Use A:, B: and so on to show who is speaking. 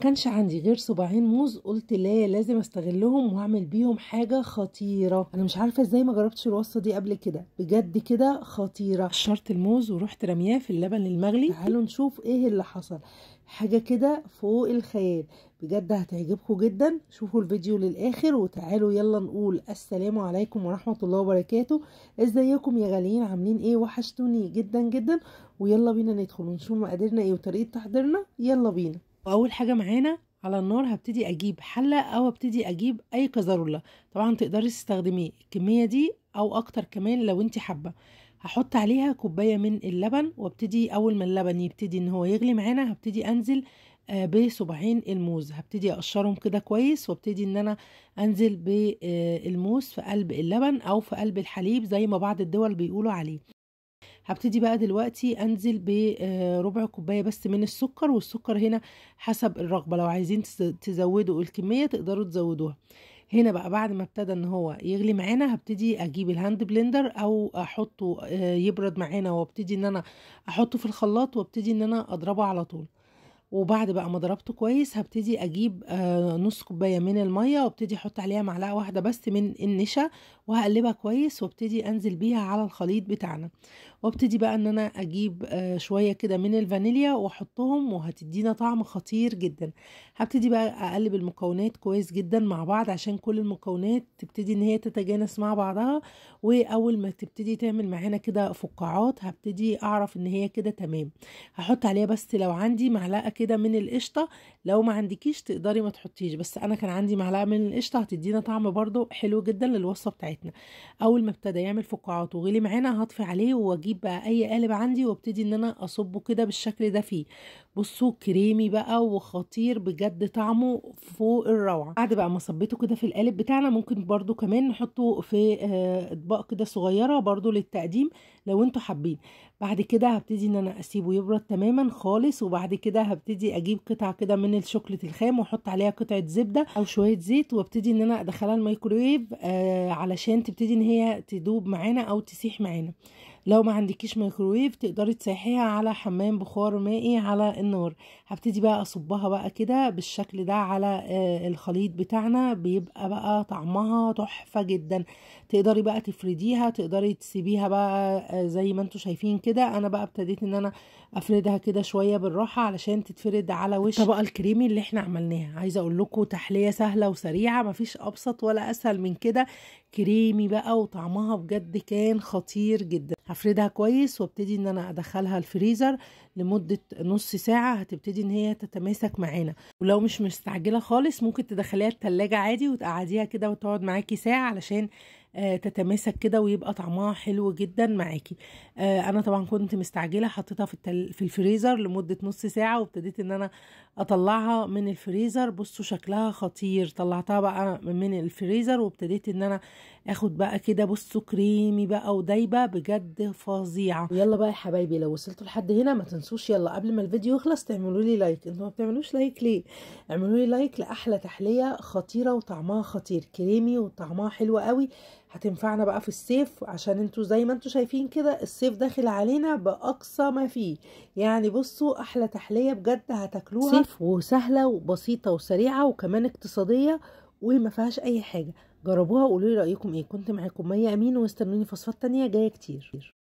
A: كانش عندي غير صباعين موز، قلت لا لازم استغلهم واعمل بيهم حاجة خطيرة. انا مش عارفه ازاي ما جربتش الوصفة دي قبل كده، بجد كده خطيرة. قشرت الموز ورحت رمياه في اللبن المغلي. تعالوا نشوف ايه اللي حصل، حاجة كده فوق الخيال، بجد هتعجبكم جدا. شوفوا الفيديو للاخر وتعالوا يلا نقول السلام عليكم ورحمة الله وبركاته. ازيكم يا غاليين، عاملين ايه؟ وحشتوني جدا جدا. ويلا بينا ندخل ونشوف مقاديرنا ايه وطريقه تحضيرنا، يلا بينا. واول حاجة معانا على النار هبتدي اجيب حله او ابتدي اجيب اي كزرولة، طبعا تقدري تستخدمي الكمية دي او اكتر كمان لو انت حابة. هحط عليها كوباية من اللبن، وابتدي اول ما اللبن يبتدي ان هو يغلي معانا هبتدي انزل بصباعين الموز، هبتدي اقشرهم كده كويس، وابتدي ان انا انزل بالموز في قلب اللبن او في قلب الحليب زي ما بعض الدول بيقولوا عليه. هبتدي بقى دلوقتي انزل بربع كوباية بس من السكر، والسكر هنا حسب الرغبة، لو عايزين تزودوا الكمية تقدروا تزودوها. هنا بقى بعد ما ابتدى ان هو يغلي معانا هبتدي اجيب ال hand blender او احطه يبرد معانا، وابتدي ان انا احطه في الخلاط وابتدي ان انا اضربه على طول. وبعد بقى ما ضربته كويس هبتدي اجيب نص كوباية من المية، وابتدي احط عليها معلقه واحدة بس من النشا، وهقلبها كويس وابتدي انزل بيها على الخليط بتاعنا. وابتدي بقى ان انا اجيب شوية كده من الفانيليا واحطهم، وهتدينا طعم خطير جدا. هبتدي بقى اقلب المكونات كويس جدا مع بعض عشان كل المكونات تبتدي ان هي تتجانس مع بعضها، واول ما تبتدي تعمل معانا كده فقاعات هبتدي اعرف ان هي كده تمام. هحط عليها بس لو عندي معلقه كده من القشطه، لو ما عندكيش تقدري ما تحطيش، بس انا كان عندي معلقه من القشطه هتدينا طعم برضو حلو جدا للوصفه بتاعتنا. اول ما ابتدى يعمل فقاعات وغلي معانا هطفي عليه، واجيب بقى اي قالب عندي وابتدي ان انا اصبه كده بالشكل ده فيه. بصوا كريمي بقى وخطير بجد، طعمه فوق الروعة. بعد بقى ما صبيته كده في القالب بتاعنا ممكن برضو كمان نحطه في اطباق كده صغيرة برضو للتقديم لو انتوا حابين. بعد كده هبتدي ان انا اسيبه يبرد تماما خالص، وبعد كده هبتدي اجيب قطعه كده من الشوكولاتة الخام واحط عليها قطعه زبدة او شوية زيت، وابتدي ان انا ادخلها الميكرويف علشان تبتدي ان هي تدوب معانا او تسيح معانا. لو ما عندكيش ميكروويف تقدري تسيحيها على حمام بخار مائي على النار. هبتدي بقى اصبها بقى كده بالشكل ده على الخليط بتاعنا، بيبقى بقى طعمها تحفة جدا. تقدري بقى تفرديها، تقدري تسيبيها بقى زي ما انتم شايفين كده. انا بقى ابتديت ان انا افردها كده شوية بالراحة علشان تتفرد على وش الطبقة الكريمي اللي احنا عملناها. عايزه اقول لكم تحلية سهلة وسريعة، مفيش ابسط ولا اسهل من كده، كريمي بقى وطعمها بجد كان خطير جدا. هفردها كويس وابتدي ان انا ادخلها الفريزر لمدة نص ساعة، هتبتدي ان هي تتماسك معانا. ولو مش مستعجلة خالص ممكن تدخليها التلاجة عادي وتقعديها كده وتقعد معاكي ساعة علشان تتماسك كده ويبقى طعمها حلو جدا معاكي. انا طبعا كنت مستعجلة، حطيتها في الفريزر لمدة نص ساعة وابتديت ان انا اطلعها من الفريزر. بصوا شكلها خطير. طلعتها بقى من الفريزر وابتديت ان انا اخد بقى كده، بصوا كريمي بقى ودايبه بجد فظيعة. يلا بقى يا حبايبي لو وصلتوا لحد هنا ما تنسوش يلا قبل ما الفيديو يخلص تعملوا لي like. انتوا ما بتعملوش like ليه؟ اعملوا لي like لاحلى تحلية خطيرة وطعمها خطير، كريمي وطعمها حلو قوي، هتنفعنا بقى في الصيف عشان انتوا زي ما انتوا شايفين كده الصيف داخل علينا باقصى ما فيه. يعني بصوا احلى تحلية بجد هتاكلوها، صيف وسهلة وبسيطة وسريعة وكمان اقتصادية وما فيهاش اي حاجة. جربوها وقولوا لي رايكم ايه. كنت معاكم مي امين، واستنوني في وصفات تانية جاية كتير.